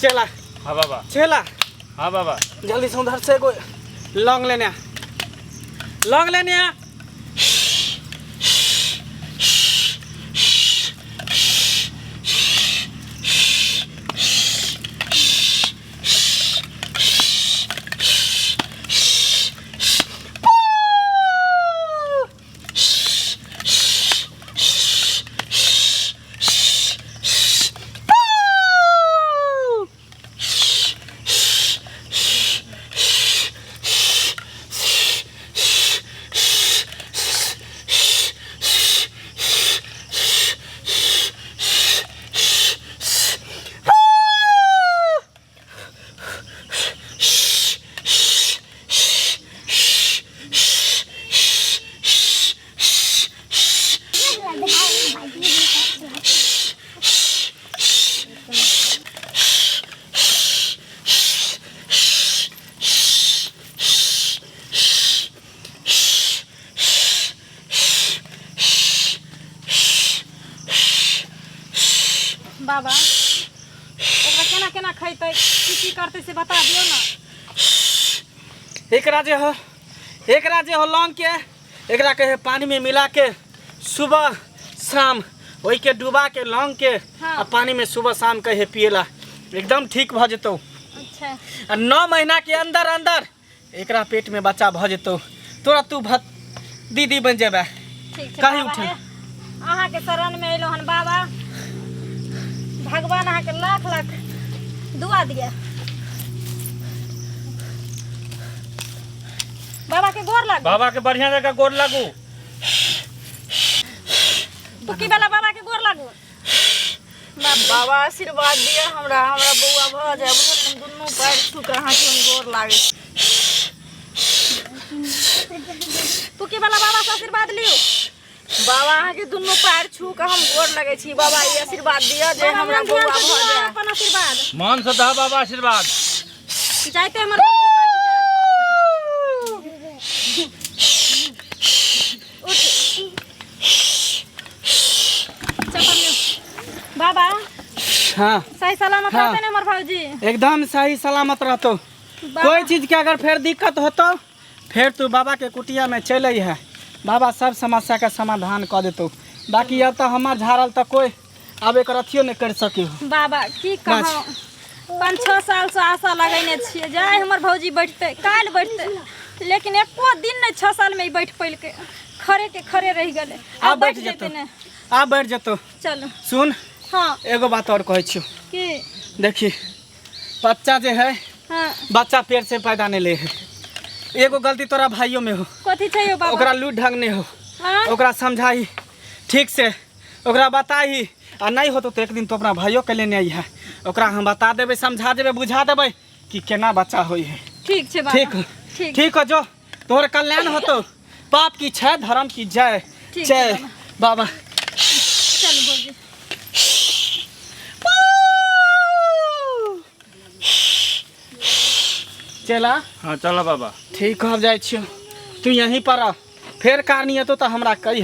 चला। हाँ बाबा। चला। हाँ बाबा। जल्दी से उधर से एगो लौंग लेने आ, लौंग लेने आ। बाबा, ओकरा केना केना खैतै, की की करतै से बता दियौ ने। एकरा जे हो, एकरा जे हो लौंग के, एकरा के पानी में मिला के सुबह शाम ओहि के डुबा के लौंग के आ पानी में सुबह शाम कहे पिएला एकदम ठीक भऽ जेतौ। अच्छा। आ 9 महीना के अंदर अंदर एकरा पेट में बच्चा भऽ जेतौ, तोरा तू भत दीदी बन जेबे। ठीक छै। कहीं बाबा, उठे। हे, अहाँके शरण में अयलहुँ हन बाबा, भगवान अहाँके लाख लाख दुआ दिया। बाबा के गोर लागू। बाबा के बढ़िया जगह गोर लागू। तुकी वाला बाबा के गोर लागू। बाबा आशीर्वाद दिया हमरा, हमरा बौआ भऽ जाय, बुझल हम दुनू पैर छू के अहाँके हम गोर लागै छी। तुकी वाला बाबा से आशीर्वाद लियो। बाबा अहाँके दुनू पैर छू के हम गोर लगै छी, बाबा ई आशीर्वाद दिअ जे बाबा, हमरा मन ध्यान बौआ से भऽ दियौ जाय। अपन आशीर्वाद। मन से दह बाबा आशीर्वाद। जाइते हमर भौजी बैठ जाय। उठ। चप्पल लियौ। बाबा। हाँ। सही सलामत हाँ। रहतै ने हमर भौजी? एकदम सही सलामत रहतौ। बाबा। कोई चीज के अगर फेर दिक्कत होतौ फेर तू बाबा के कुटिया में चल अइहे, बाबा सब समस्या के समाधान कऽ देतौ। बाकी अब तऽ हमर झाड़ल तऽ कोई आब एकर अथियो नहि कर सकी हो। बाबा की कहूँ, 5-6 साल से आशा लगेने छियै जाय हमर भौजी बैठतै काल्हि बैठतै, लेकिन एको दिन नहि 6 साल में ई बैठ पैलकै, खड़े के खड़े रहि गेलै। आब बैठ जेतै जेतौ। ने? आब बैठ जेतौ। चलू। सुन। हाँ। एगो बात और कहै छियौ। की? देखी बच्चा जे है, हाँ। बच्चा पेड़ से पैदा नहीं ले है, एगो गलती तोरा भाइयों में हो। कथी छै यौ बाबा? ओकरा लूट ढंग नहीं हो। हाँ? ओकरा समझाही ठीक से, ओकरा बताही, आ नहीं होतो तो एक दिन तो अपना भाइयों के लेने आई है, ओकरा हम बता देबै, समझा देबै, बुझा देबै कि केना बच्चा होई है। ठीक छै बाबा। ठीक। ठीक। ठीक हो, जो तोहर कल्याण होतो, पाप की क्षय धर्म की जय। ठीक छै जय बाबा। बाबा। चलू भौजी। चला। हाँ चलो बाबा। ठीक हो, जाइ छियौ, तू यहीं पर रह, फेर कारनी एतो तऽ हमरा कही।